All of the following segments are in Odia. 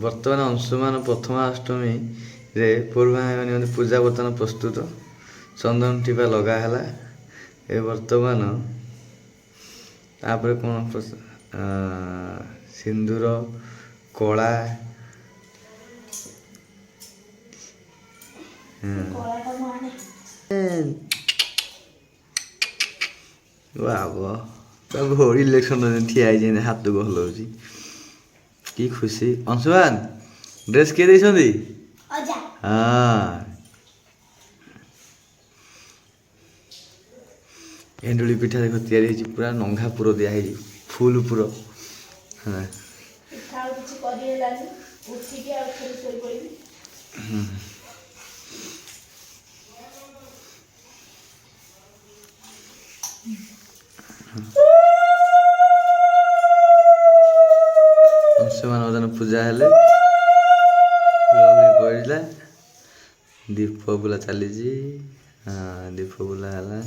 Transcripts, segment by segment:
ବର୍ତ୍ତମାନ ଅଂଶୁମାନ ପ୍ରଥମାଷ୍ଟମୀରେ ପୂର୍ବା ନିମନ୍ତେ ପୂଜା ବର୍ତ୍ତମାନ ପ୍ରସ୍ତୁତ। ଚନ୍ଦନ ଟିପା ଲଗା ହେଲା। ଏ ବର୍ତ୍ତମାନ ତାପରେ କ'ଣ ସିନ୍ଦୁର, କଳା। କଳାଟା ମୁଁ ଆଣେ। ବାବା, ତା ଭଉଣୀ ଇଲେକ୍ସନ ଠିଆ ହେଇଛି, ହାତକୁ ହଲଉଛି, କି ଖୁସି। ଅଂଶୁମାନ, ଡ୍ରେସ୍ କିଏ ଦେଇଛନ୍ତି? ଅଜା। ହଁ, ଏଣ୍ଡୁଳି ପିଠା ଦେଖ ତିଆରି ହେଇଛି, ପୁରା ନଙ୍ଘା ପୁର ଦିଆ ହେଇଛି, ଫୁଲ ପୁର। ହଁ। ପିଠା ଆଉ କିଛି କରି ହେଲାନି, ଉଠିକି ଆଉ ଥରେ ଶୋଇପଡ଼ିବି। ଅଂଶୁମାନ ବର୍ତ୍ତମାନ ପୂଜା ହେଲେ ହୁଳହୁଳି ପଡ଼ିଲା, ଦୀପ ବୁଲା ଚାଲିଛି। ହଁ, ଦୀପ ବୁଲା ହେଲା।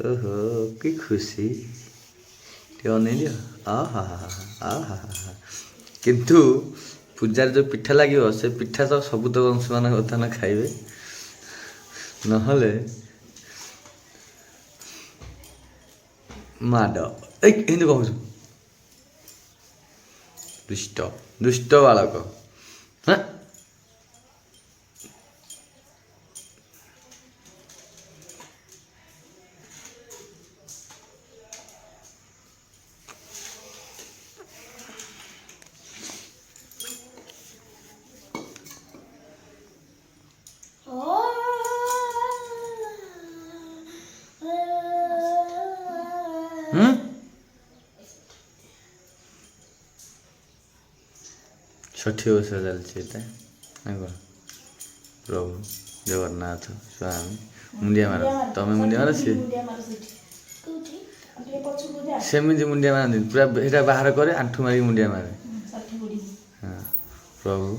ଓହୋ, କି ଖୁସି! ଟିକେ ଅନେଇ ଦିଅ। ଆହା ଆହା। କିନ୍ତୁ ପୂଜାରେ ଯେଉଁ ପିଠା ଲାଗିବ, ସେ ପିଠା ତ ସବୁତକ ଅଂଶୁମାନ ବର୍ତ୍ତମାନ ଖାଇବେ, ନହେଲେ ମାଡ଼। ଏଇ ଏମିତି କହୁଛୁ, ଦୁଷ୍ଟ ଦୁଷ୍ଟ ବାଳକ। ହଁ। ହୁଁ, ଷଠି ଓଷା ଚାଲିଛି ଏଇଟା ନା କ'ଣ? ପ୍ରଭୁ ଜଗନ୍ନାଥ ସ୍ୱାମୀ, ମୁଣ୍ଡିଆ ମାର। ତମେ ମୁଣ୍ଡିଆ ମାର ସିଏ। ମୁଣ୍ଡିଆ ମାର ସେଠି। କୋଉଠି? ଆଉ ଟିକେ ପଛକୁ ଯା। ସେମିତି ମୁଣ୍ଡିଆ ମାରନ୍ତି ପୁରା, ସେଇଟା ବାହାର କରେ, ଆଣ୍ଠୁ ମାରିକି ମୁଣ୍ଡିଆ ମାରେ। ଷଠି ବୁଢ଼ୀ। ହଁ, ପ୍ରଭୁ,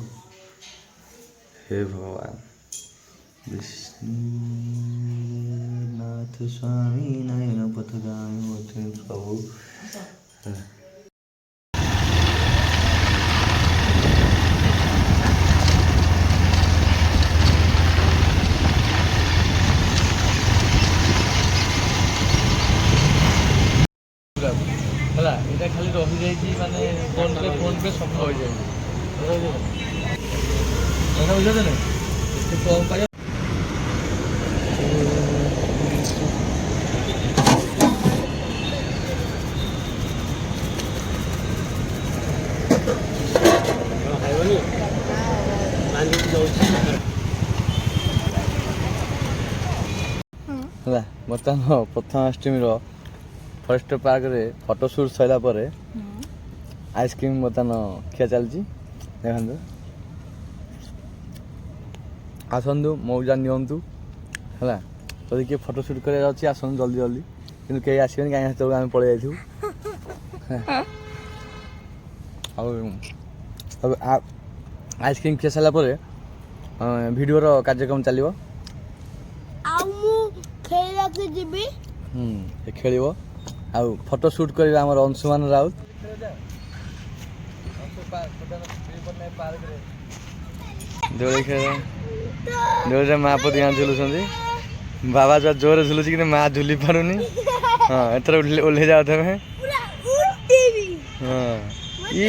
ହେ ଭଗବାନ ବିଷ୍ଣୁ ନାଥ ସ୍ୱାମୀ ନୟନ ପଥଗାମୀ ମତେ ପ୍ରଭୁ। ହେଲା। ହେଲା, ଏଇଟା ଖାଲି ରହିଯାଇଛି, ମାନେ ଫୋନ୍ ପେ, ଫୋନ୍ ପେ ସବୁ ରହିଯାଇଛି। କଥା ବୁଝୁଛ ନା? ଏତେ କମ୍ ପାଇବା। ଖାଇବନି, ଯାଉଛି। ହେଲା, ବର୍ତ୍ତମାନ ପ୍ରଥମାଷ୍ଟମୀର ଫରେଷ୍ଟ ପାର୍କରେ ଫଟୋ ସୁଟ୍ ସରିଲା ପରେ ଆଇସ୍କ୍ରିମ୍ ବର୍ତ୍ତମାନ ଖିଆ ଚାଲିଛି। ଦେଖନ୍ତୁ, ଆସନ୍ତୁ, ମଉଜା ନିଅନ୍ତୁ। ହେଲା, ଯଦି କିଏ ଫଟୋ ସୁଟ୍ କରିବାର ଅଛି, ଆସନ୍ତୁ ଜଲ୍ଦି ଜଲ୍ଦି। କିନ୍ତୁ କେହି ଆସିବେନି, କାହିଁକି ସେତେବେଳକୁ ଆମେ ପଳେଇ ଯାଇଥିବୁ। ଆଉ ଆଇସ୍କ୍ରିମ୍ ଖିଆ ସାରିଲା ପରେ ଭିଡ଼ିଓର କାର୍ଯ୍ୟକ୍ରମ ଚାଲିବ। ଆଉ ମୁଁ ଖେଳିବାକୁ ଯିବି। ହୁଁ, ସେ ଖେଳିବ ଆଉ ଫଟୋ ସୁଟ୍ କରିବେ ଆମର ଅଂଶୁମାନ ରାଉତ। ଦୋଳି ଖେଳ, ଦୋଳିରେ ମା ପୁଅ ଦିଜଣ ଝୁଲୁଛନ୍ତି। ବାବା ଯା ଜୋରରେ ଝୁଲୁଛି, କିନ୍ତୁ ମା ଝୁଲି ପାରୁନି। ହଁ, ଏଥର ଓହ୍ଲେଇ ଯାଅ ତମେ। ପୁରା ଉଠିବି। ହଁ, ଇ।